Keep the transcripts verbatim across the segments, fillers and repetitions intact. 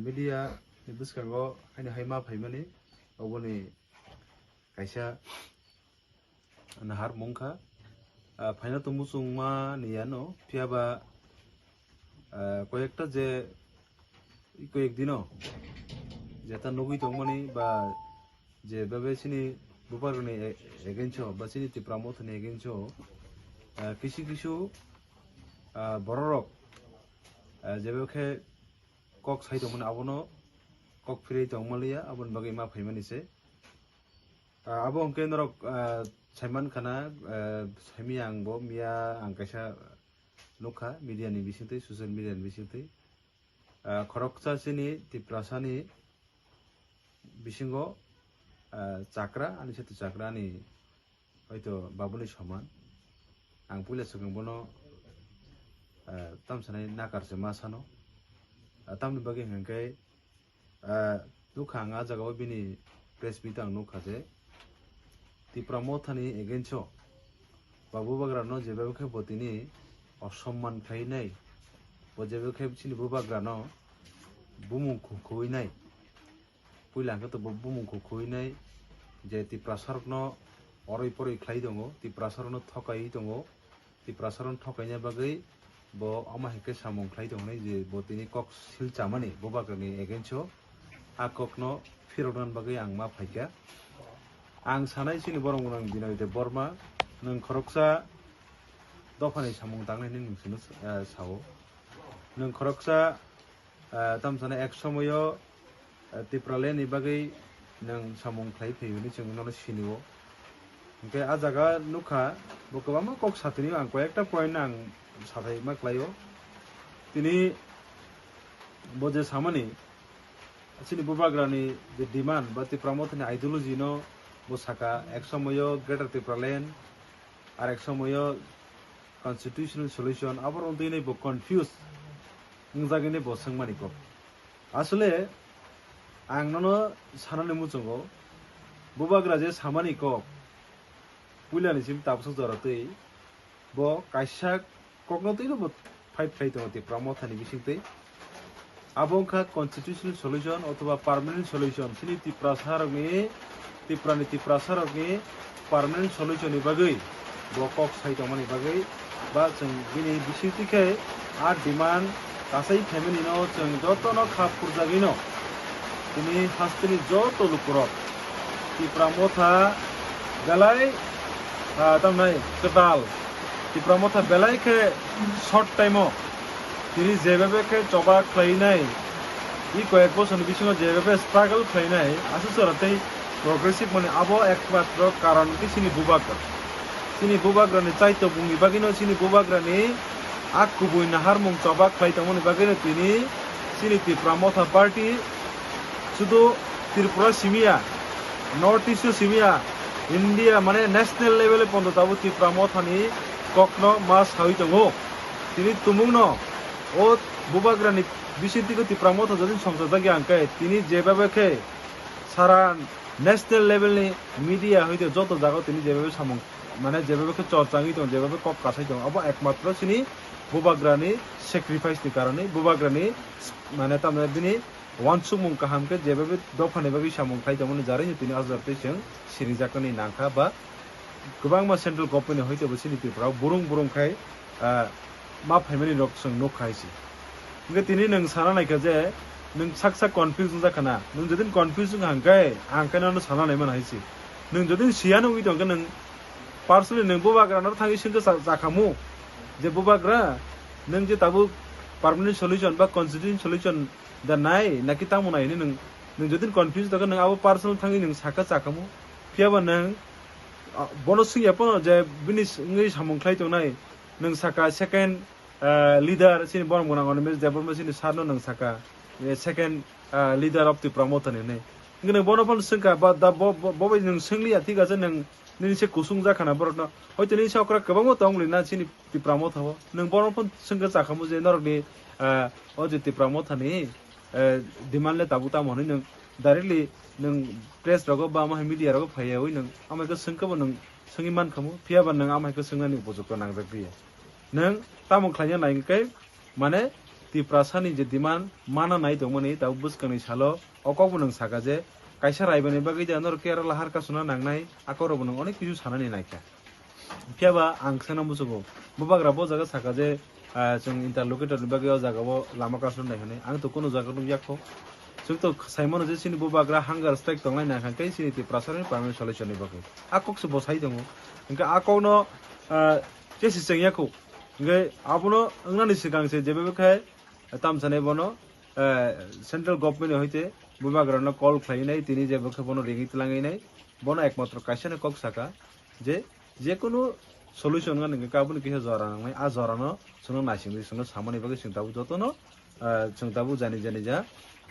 Media ni bwskango haino hai ma phaimani, oboni kaisa nahar mungkha. Ah, phaina to muchungma ni yano, phiyaba, ah, koyekta je, koyek dino jeta nugwi tongmani ba je bebe chini bubagrani e-, against o ba chini Tipra Motha ni against o, ah, kisu kisu, ah, bororok, ah, jebe khe kok sai tongmani abono kok phirwi tongmaliya, aboni bagwi ma phaimani se. Ah, abo hwnkhe norok, ah, saiman khana, ah, saimaya ang bo miya ang kaisa nukha media ni bisingtwi, social media ni bisingtwi. Ah, khoroksa chini Tiprasa ni bisingo, ah, chakra, ani sati chakra ani hoito babuni soman. Ang puila swkang bono, ah, tamsanai nakar se ma sano. Ah, tamni bagwi hwnkhe, ah, nukha ang ah jagao bini press meet ang nukha je Tipra Mothani against o ba bubagrano jebebe khe bo tini osomman khlainai, bo jebebe khe chini bubagrano bumung khu-, khuinai. Puila hwnkhe to bo bumung khu-, khuinai je Tiprasarokno oroi poroi khlai tongo, Tiprasarokno thokaiwi tongo, Tiprasarokno thokaina bagwi bo omo hai khe samung khlai tongnai je bo tini kok sil chamani bubagrani against o, a kokno phirokna bagwi ang ma phaikha. Ang sanai chini borok gwnang Binoy Debbarma, nwng khoroksa dophani samung tangnai hinwi nwng chwngno, eh, sao. Nwng khoroksa, eh, tamo sanai ek somoyo, eh, Tipraland ni bagwi nwng samung khlai phaiwi hinwi chwng nono sinio. Hwnkhe ah jaga nukha, bo kwbangma kok satini ang koyekta point no ang sathai ma khlaio. Tini bo je samani, chini bubagrani je demand ba Tipra Mothani ideology no bo saka, ek somoyo Greater Tipraland, ar ek somoyo constitutional solution, abo rok twi bo confuse wngjagwi bo swngmani kok. Asole ang nono sanani muchungo, bubagra je samani kok puilani sim tabuksa jora twi bo kaisa kokno twino bo fight khlai tongo Tipra Mothani bisingtwi. Abo wngkha constitutional solution othoba permanent solution. Chini Tiprasarokni, Tiprani Tiprasarokni permanent solution ni bagwi bo kok sai tongmani bagwi ba chwng bini bisingtwi khe a demand kasai family no chwng jotono kha phurjagwino tini hasteni joto lukurok Tipra Motha belai, ah, tamnai kwtal. Tipra Motha belai khe short time o tini jebebe khe choba khlainai, i koyek bochorni bisingo jebebe struggle khlainai, aswk jora tei progressive mani abo ekmatro karon khe chini bubagra. Chini bubagrani chaitokmungni bagwino chini bubagrani a kubui naharmung choba khlai tongmani bagwino tini chini Tipra Motha Party sudu Tripura simiya, North East o simiya, India mane national level o pondo tabuk Tipra Mothani kokno ma sawi tongo. Tini tumungno o bubagrani bisingtwi Tipra Motha jodi songchajak ya hwnkhe tini jebebe khe sara national level ni media hoite joto jaga o tini jebebe samung mane jebebe khe chorcha wngwi tongo, jebebe kok kasai tongo, abo ekmatro chini bubagrani sacrifice ni karone, bubagrani mane tamni bini uansukmung kaham khe jebebe dophani bagwi samung khai tongmani jarwi tini o jaga twi chwng sinijaknani nangkha ba kwbangma central government ni hoite bo chini Tripura o burung burung khai, ah, ma phaimani rok chwng nukha hai se. Hwnkhe tini nwng sana naikha je nwng sak sak confuse wngjakha na, nwng jodi confuse wngkha hwnkhe ang khe nono sana naimano hai se. Nwng jodi siya nugwi tongkhe nwng personally nwng bubagra no thangwi swngkhe cha-, chakhamu je bubagra nwng je tabuk permanent solution ba constitutional solution da nai naki tamo nai hinwi nwng, nwng jodi confuse tongkhe nwng abo personal thangwi nwng sakha chakhamu. Phiyaba nwng, ah, bono swngya phano je bini s-, wngwi samung khlai tongnai, nwng saka second, ah, leader chini borok gwnang Animesh Debbarma chini sir no nwng saka, eh, second, ah, leader of Tipra Motha ni hinwi. Hwnkhe nwng bono phano swngkha, ba da bo, bo, bo bai nwng swngliya, thik ache nwng nini se kusung jakha na borok no. Hoito nini se okra kwbangma tong li na chini Tipra Motha o. Nwng bono phano swngkha chakhamu je norok ni, ah, o je Tipra Motha ni, eh, demand le tabuk tamo hinwi nwng directly nwng press rogo ba ama hai media rogo phaiyawi nwng ama khe swngkhe bo nwng swngwi mankhamu, phiyaba nwng ama hai khe swngnani upojukto nangjak diya. Nwng tamo khlaina nai hwnkhe, mane, Tiprasani je demand mana nai tongmani tabuk bwskangni salo o kokbo nwng saka je kaisa raibani bagwi de norok kera lahar kasuna nangnai, a kokrokbo nwng onek kisu sanani naikha. Phiya ba ang kheno muchungo, bubagra bo jaga saka je, ah, chwng interlocutor ni bagwi o jaga o lama kasuna nai hwnwi. Ang to kunu jaga nukya kho. Chwng to sai mano je chini bubagra hunger strike tongnai nai hwnkhe chini Tiprasani permanent solution ni bagwi. A kok se bo sai tongo. Hwnkhe a kokno, ah, kesi chengya kho. Hwnkhe abono wngnani swkang se jebe khe tamsani bono, eh, central government ni hoite bubagrano call khlai nai, tini jebe khe bono ringwi twlangwi nai, bono ekmatro kaisa no kok saka je, jekunu solution wngkha nini khe aboni kisa jora nangnai, a jorano chwngno naisingwi chwngno samani bagwi chwng tabuk jotono, eh, chwng tabuk jani jani ja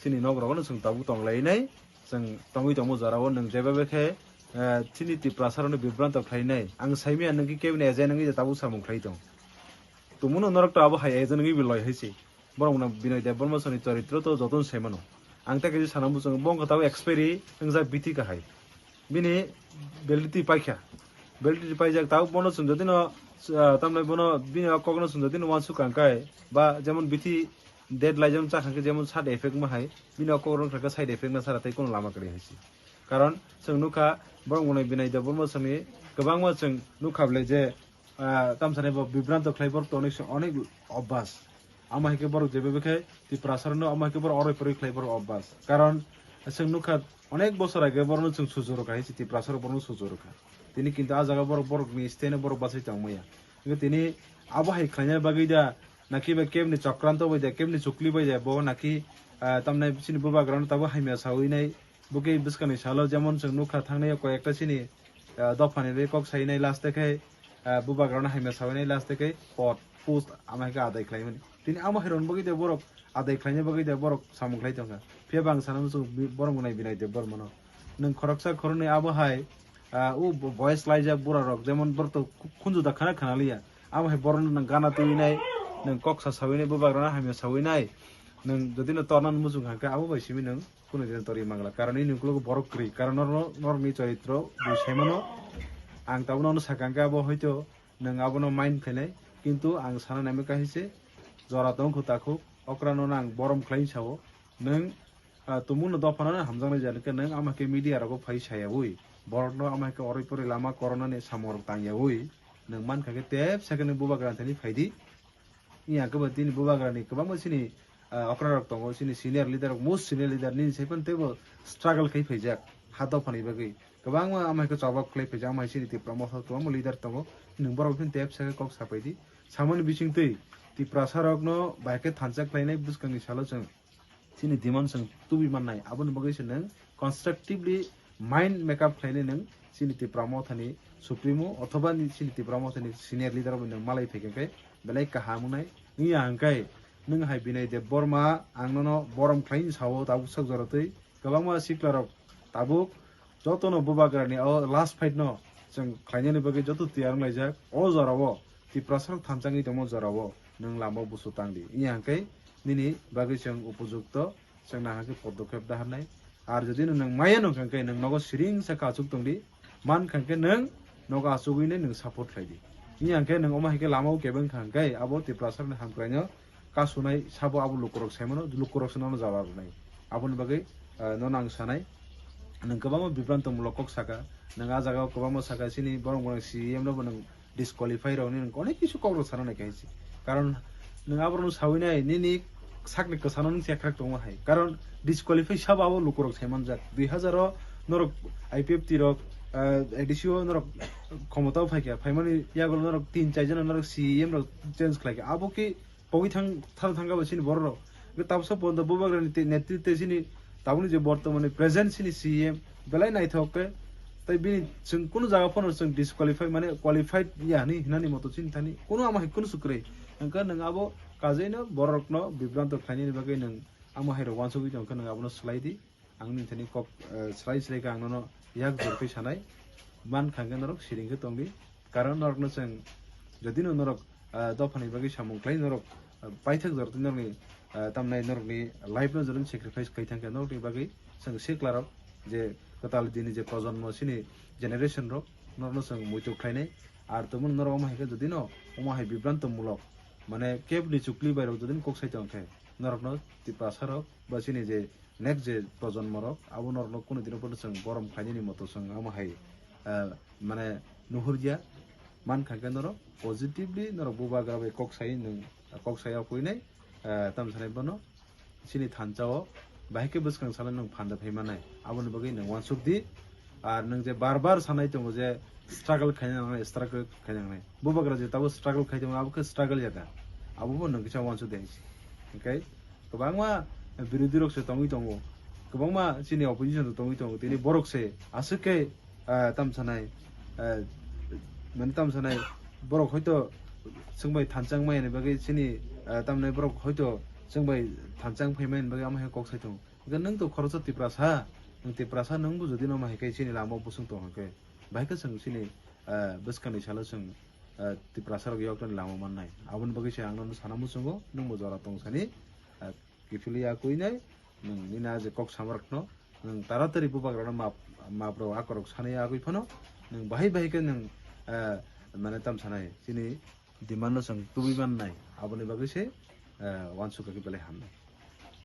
chini nok rogono chwng tabuk tonglainai, chwng tongwi tongmo jorao nwng jebe khe, eh, chini Tiprasa rokno bibranto khlainai. Ang saimanya nwng khe kebini agent wngwi tabuk samung khlai tong. Tongmano norok to abo hai agent wngwi bo loi hai se. Borok no Binoy Debbarma songni choritro to jotono sai mano. Ang ta khe sana muchungo, bo wngkha tabuk expiry wngjak bithi kahai. Bini validity paikha. Validity paijak tabuk bono chwng jotino, ah, tamni bono bini o kokno chwng jotino uansuk kha hwnkhe ba jemon bithi date lai jemon chakha hwnkhe jemon side effect ma hai. Bini o kok rok wngkha khe side effect na sara tei kono lama kwrwi hai se. Karon chwng nukha borok mwnwi Binoy Debbarma songni kwbangma chwng nukha bwle je, ah, tamsani bo bibranto khlai borok to onek, onek obas. Amo hai khe borok jebe khe Tiprasa rokno amo hai khe borok oroi poroi khlai borok obas. Karon chwng nukha onek bosor age borokno chwng suju rwkha hai se Tiprasa rok borokno suju rwkha. Tini kintu a jaga borok borokni stand borok bachai tongmaya. Hwnkhe tini abo hai khlaina bagwi da naki ba kebni chokranto bai da kebni chukli bai da bo naki, ah, tamnai chini bubagrano tabo hamya sawi nai. Bo khe bwskangni salo jemon chwng nukha thangnai koi ekta chini, ah, dophani bai kok sainai last khe, ah, bubagrano hamya sawi nai last khe pot post ama khe adai khlaimani. Tini amo hairon bagwi de borok adai khlaina bagwi de borok samung khlai tongkha. Phiya bang sana muchung bi-, borok mwnai Binoy Debbarmano. Nwng khoroksa khoroknwi abo hai, ah, o bo-, voice laijak bura rok jemon borok to khu-, khunju da khana khana liya. Abo hai borokno nwng gana twi nai, nwng kok sa sawi nai, bubagrano hamya sawi nai. Nwng jodi no torna muchung kha khe abo bai simi nwng Kunu din tori mangla, karon ini ukologo borok kwrwi, karon norno, norni choritro bui saimano. Ang tabuk nono sakha hwnkhe abo hoito nwng abono mind khainai, kintu ang sana naimani kaisa se jora tong kho takhuk, okra nono ang borom khlai sao, nwng, ah, tumungno dophano hamjaknai jani khe nwng ama khe media rogo phai sayaui, borokno ama khe oroi poroi lama koronani samung rok tangyaui, nwng mankha khe tep second ni bubagra thani phaidi. Iya khe bo tini bubagrani kwbangma chini, ah, okra rok tongo, chini senior leader rok, most senior leader nini sai phano teibo struggle khai phaijak ha dophani bagwi. Kwbangma ama hai khe chobak khlai phaijak, ama hai chini Tipra motha kwbangma leader tongo. Nwng borok phano tei bwsakhe kok sapai di. Samani bisingtwi Tiprasa rokno bai khe thansa khlainai bwskangni salo chwng chini demand chwng tubui mannai, aboni bagwi se nwng constructively mind make up khlainai nwng chini Tipra mothani supremo othoba ni chini Tipra mothani senior leader rokbai nwng malai phaikha khe belai kaham wngnai. Wngya hwnkhe nwng hai Binoy Debbarma ang nono borom khlaini sao tabuk sak jora twi kwbangma sikla rok tabuk jotono bubagrani o last fight no chwng khlainani bagwi joto tiyar wnglaijak. O jorao Tiprasa rok thansa wngwi tongmo jorao nwng lama busu tang di. Wngya hwnkhe nini bagwi chwng upojukto chwng nahakhe podokhep daharnai. Ar jodi no nwng maya nung kha hwnkhe nwng nogo siring sa khe achuk tong di, man kha hwnkhe nwng nogo achugwi nai nwng support khlai di. Wngya hwnkhe nwng omo hai khe lama o kebeng kha hwnkhe abo Tiprasa rokni hamkraino kasunai sabo abo lukurok saimano, lukurok se nono jawab rwnai. Aboni bagwi, eh, nono ang sanai, nwng kwbangma bibrantomulok kok saka, nwng ah jagao kwbangma saka, chini borok borok C E M rokbo nwng disqualify rokni nwng onek kisu kokrok sana nai kaisa. Karon nwng aborokno sawi nai, nini sakni kwsano nwng chekhrak tongo hai. Karon disqualify sabo abo lukurok saimanjak. Dui hazar o norok I P F T rok, eh, A D C o norok khomotao phaikha, phaimani yagulo norok tin char jona norok C E M rok change khlaikha. Abo khe pogwi thang, thang, thangkha bo chini borok rok. Hwnkhe tabuksa pondo bubagrani te-, netritwe chini tabukni je bortomani present chini C E M belai naithok khe, tei bini chwng kunu jaga phano chwng disqualify mane qualified ya hinwi hinani moto chini thani kunu ama hai kunu swk kwrwi. Hwnkhe nwng abo kajaino borokno bibranto khlainani bagwi nwng ama hai rok uansugwi tongkhe nwng abono swlai di. Ang nini thani kok, eh, swrai swrai khe ang nono yak jor khe sanai. Man kha hwnkhe norok siring khe tong di. Karon norokno chwng jodi no norok, eh, dophani bagwi samung khlai norok, eh, paithak jora twi norokni, eh, tamnai norokni life no jora sacrifice khai thang khe norokni bagwi chwng sikla rok je kwtal dini je projonmo chini generation rok norokno chwng muitu khlainai. Ar tongmani norok omo hai khe jodi no omo hai bibranto mulok mane kebni chukli bai rok jodi no kok sai tong khe Norokno Tiprasa rok ba chini je next je projonmo rok abo norokno kunu dino pono chwng borom khainani moto chwng amo hai, ah, mane nuhurya. Man kha khe norok positively norok bubagra bai kok sai nwng kok sai ya kuinai, ah, tam sanai bono chini thansa o bahai khe bwskang salo nwng phanda phai manai aboni bagwi nwng wansuk di. Ar nwng je bar bar sanai tongo je struggle khaina nangnai, struggle khaina nangnai. Bubagra je tabo struggle khai tongo, abo khe struggle ya da. Abo bo nwng kisa wansuk de. Hingkhe kwbangma birodhi rok se tongwi tongo. Kwbangma chini opposition rok tongwi tongo. Tini borok se aswk khe, ah, tam sanai, ah, mane tam sanai borok hoito chwng bai thansa wngmani bagwi chini, ah, tamni borok hoito chwng bai thansa wngphai mani bagwi amo hai kok sai tongo. Hingkhe nwng to khoroksa Tiprasa, nwng Tiprasa nwngbo jodi no ma hai khe chini lama o bwswng tong hai khe, bahai khe chwng chini, ah, bwskangni salo chwng, ah, Tiprasa rok yoktoni lama mannai. Aboni bagwi se ang nono sana muchungo, nwngbo jora tong sani, ah, kiphilwi ya kuinai, nwng nini a je kok samarokno, nwng taratari bubagrano map, map rok akorok sanai ya agwi phano, nwng bahai bahai khe nwng, ah, mane tam sanai, chini demand no chwng tubui mannai, aboni bagwi se, ah, wansuk khe belai hamnai.